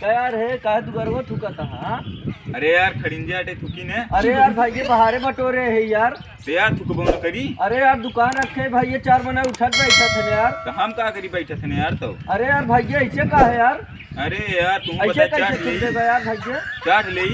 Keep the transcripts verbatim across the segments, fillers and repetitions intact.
का यार है, काहे दुगरवा थूकत हा, हाँ? अरे यार, खड़िंजे आटे थूकी ने। अरे यार भाई, ये बहारे बटोरे है यार। तो यार, थूकबो न करी। अरे यार, दुकान रखे भाई, ये चार मना उठत बैठत है यार। तो हम का करी बैठत है यार तो? अरे यार भाई, ये ऐसे का है यार? अरे यार, तुम ऐसे बता, कैसे चाट थूक ले। देगा यार भाई ये? चाट ले।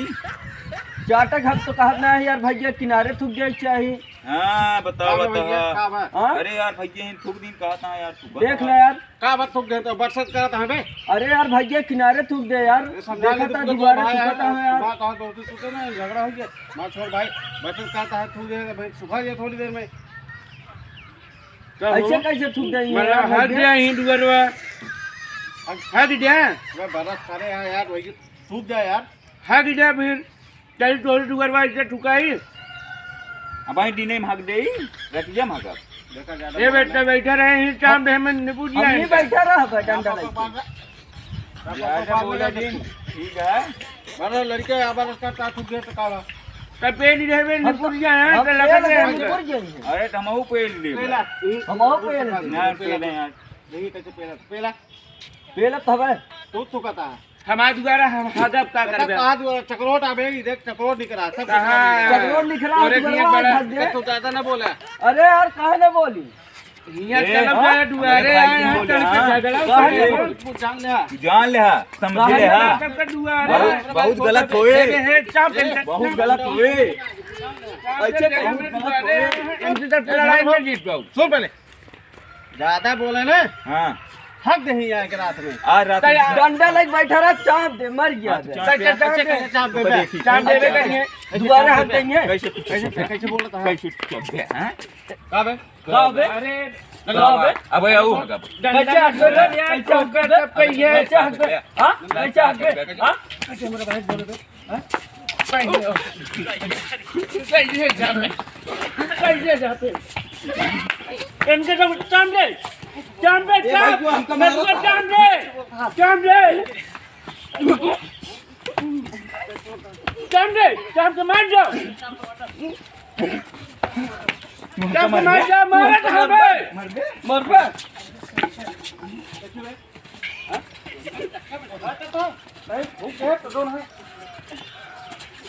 चाटक हम तो कहत ना है यार भाई, ये किनारे थूक दे चाहिए। हाँ, बताओ, का बा भैया, बताओ। का बा? हाँ? अरे यार, भैया, इन थूक दिन कहा था यार, तू देख बता। ले यार। का बात थूक दे तो बरसात करत हवे? अरे यार भैया, किनारे थूक दे यार। अरे समझा ले, देखा था तू दोबारा भाई थूकत है, हवे यार। बात और दोस्ती सुते ना, झगड़ा हो गया। माँ छोड़ भाई, बरसात करत है, थूक दे भाई, सुखा जाए थोड़ी देर में। क्या ऐसे हो? कैसे थूक देंगे मतलब यार हट भैया? गया ही दुगरवा। अब हट गया। मैं बरस करे हैं यार, वही सूख जा यार। हट गया फिर। चल तोरी दुगरवा इसे थुकाई। अब भाई दिने में हक देई, रतिया में हकब। देखा ज्यादा ए बोल बेटा, ना। बैठा रहे, ही काम हम, दे में निपुट हम जाए ही इनका। बैठा रह बे, डंडा पापा लेके। पापा पापा यार, पापा बोला पापा दिन, ठीक है। बड़ा लड़के आबाद का ता थुक गए तो का बा? तब पेल ही रहे, हम निपुट तो, जाए, हम तो लगा पेल दे दे, हमको। निपुट जाए। अरे, तो हमहू पेल ले। पेला। हमहू पेल। ना, पेल यार। नहीं, कैसे पेला? पेला। पेला तो हवे। तू, तू कहता है। हमार दुआरा हम हगब का देखा करबे? कहाँ दुआरा? चकरोट आबे, ई देख चकरोट निकरा, सब कहाँ? चकरोट निकरा। चकरोट निकरा, तोरे दुआरा नियर बड़ा। भाग दे। तो ज्यादा ना बोला। अरे यार, काहे ना बोली? हियाँ ए, चलब हाँ? जा दुआरे, अरे भाई, आए हैं, बोले, चल के हाँ? झगड़ा काहे करे। ना बोली? तू जान ले। तू जान ले, समझ काहे ले, ना? हाँ? सबके दुआरे। बहुत, बहुत गलत होए। हे, हे, चाप दे, बहुत गलत होए। चाप दे, ऐसे हम बहुत गलत दुआरे होए। हैं, हम तो लड़ाई में जीत पाऊ। सुन पहले। ज्यादा बोले ना, हाँ। हक दे ही आके रात में। आज रात में। डंडा लेके बैठा रहा, चाप दे, मर गया हाँ, तो बे। चाप दे। कैसे, कैसे चाप तो देबे? देखी, चाप कैसे देबे चाप करिए। कैसे दुबारा चाप हक देबे? देंगे। कैसे, कैसे, कैसे बोलता है? कैसे चाप दे, हाँ? का बे? का बे? अरे, का बे? अबे, आऊ हक अब। डंडा कैसे हक दे? कैसे हक दे? कैसे हक दे? हाँ? कैसे हक दे? हाँ? कैसे हमारा भाई बोले बे? हाँ? कैसे हो? कैसे जाते? कैसे जाते? इनके सब चांद दे, चांद दे, ए भाई, चांद, तू हमका मेरे को मारो। चांद दे, चांद दे, चांद दे, चांद के मार जाओ, चांद के मार जाओ, मार दे, मर बे।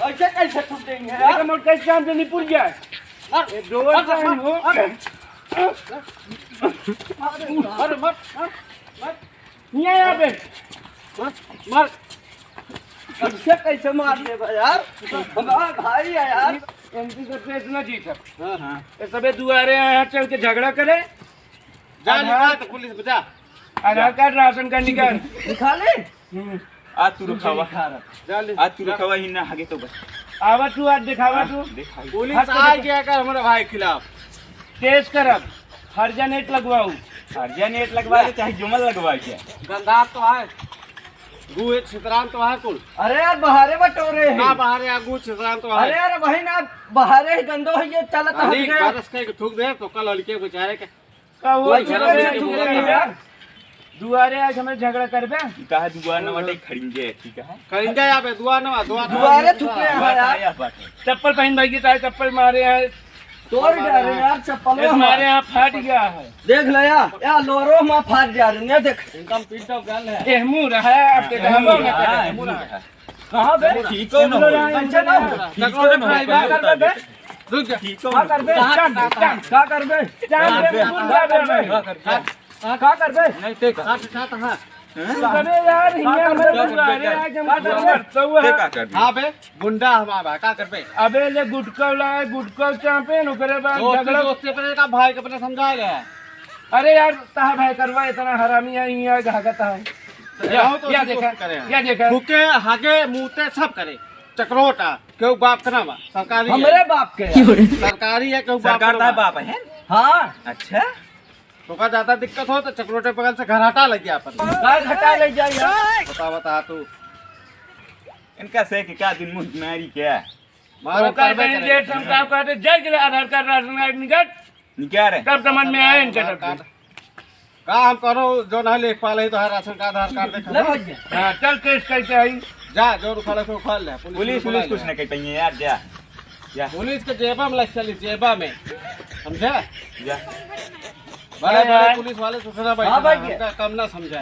ऐसे कैसे टूटेंगे यार? एकदम और कैसे काम से निपुट गया है? मार, ये डोर मार, का मार, ही हो। मार। अरे, मार, मार, मार। नहीं आया बे। मार, मार। ऐसे कैसे मार देबा यार? हमारा भाई है यार। इनकी तो पेट ना जीत है। हाँ, हाँ। ये सबे दुआरे आए हैं, चल के झगड़ा करे। जा आधार निकाल तो पुलिस में जा। आधार कार्ड, राशन कार्ड निकाल। निकाले? हम्म। आज तू रुकावा। जा ले। आज तू जा। रुकावा ही ना, आगे तो बस। आवा तू, आज दिखावा हाँ, तू। दिखाई। पुलिस हाथ आ पे गया कर हमारे भाई खिलाफ। केस करब, हर्जा नेट लगवाऊ। हर्जा नेट लगवा दे, चाहे जुमल लगवा के। गंदा तो है। गु एक छितरान तो है कुल। अरे यार, बहारे बटोरे हैं। ना बहारे आ, गु छितरान तो है। अरे यार, वही ना, बहारे ही गंदो है, ये चलत अरे, है। बारिश के थूक दे तो कल लड़के बेचारे के का हो, कोई झगड़ा झगड़ा नहीं नहीं किया। किया। दुआरे आज हमें झगड़ा करबे? ई काहे दुआर न बाटे, खड़िंजे, ठीक है? खड़िंजे यहाँ पे दुआर न बा, दुआर न बा। दुआरे थूके यहाँ दुआर यार। आया बाटे। चप्पल पहन भाई, तारे चप्पल मारे हैं। तोड़ डाले यार, चप्पल इस मारे। मारे यहाँ फाट गया है। देख ले यार, यार लोरो में फाट जा रहे हैं, देख। एकदम पीट गल है। एहमू रहा है, आपके हाँ, दबाव में हाँ, करे। एहमू रहा है। कहाँ बे? ठीक हो ना हो। कैसे ना हो? ठीक हो ना हो, का करबे? रुक जा। ठीक हो का ना हो। करबे? चांद, चांद। का करबे? चांद का दे, करबे? फूल का दे। का करबे? का करबे? नहीं, ते का? साथ, साथ, हाँ। अबे यार, हियाँ का करबे? हमरे दुआरे आज हम का करबे? करबे? हाँ बे, गुंडा हमारा, का करबे? अबे ले गुटखा लाए, गुटखा चापे न, ओकरे बाद दोस्ती, झगड़ा। दोस्ती अपने का भाई के अपने समझा ले। अरे यार, ताहा भाई करवा इतना हरामी है, हियाँ घाघत है। तो या, जाओ तो या उसी देखा, दोस्त करे हैं। या देखा। फूके, हागे, मूते सब करे। चकरोटा, केहू बाप के ना बा, सरकारी है। हमरे बाप के है। सरकारी है, केहू बाप सरकार के ना का बा। बाप है? हाँ। अच्छा। तो का ज्यादा दिक्कत हो तो चकरोटे बगल से घर हटा ले गया अपन। का घटा ले जाए यार? बता, बता तू। इनका से कि का दिन मुंह मारी क्या? मारो तो का करबे करेंगे, करेंगे। हम का कहते, जय के लिए आधार कार्ड, राशन कार्ड निकट। निकाल रहे। तब समझ में आए इनके आधार सबके। कार्ड। का हम करो, जो ना लेख पाले तो है राशन कार्ड, आधार कार्ड देखा। ले भैया। हाँ, चल केस करके आई। जा, जो उखाड़े तो उखाड़ ले, पुलिस पुलिस, में बुला पुलिस कुछ ले। नहीं कह पाएंगे यार, जा। जा। पुलिस के जेबा में लग चली, जेबा में। समझा? जा। बड़े, हाँ बड़े यार। पुलिस वाले से सुना भाई, हाँ भाई। हमका कम ना समझा।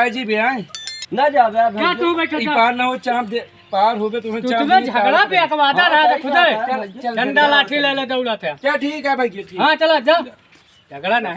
जाए जी बे, आए। ना जाबे यार, क्या भैया। तू बैठा ई था? पार ना हो, चाप दे, पार होबे तो तू चाप तुम्हें दे, झगड़ा तार पे अकवादा हाँ, रहा था भाई, खुदे। हाँ, चल, चल, डंडा चल, लाठी चल। ले ले दौड़त है। चल, ठीक है भाई, ठीक। हाँ, चला, जा। झगड़ा नहीं,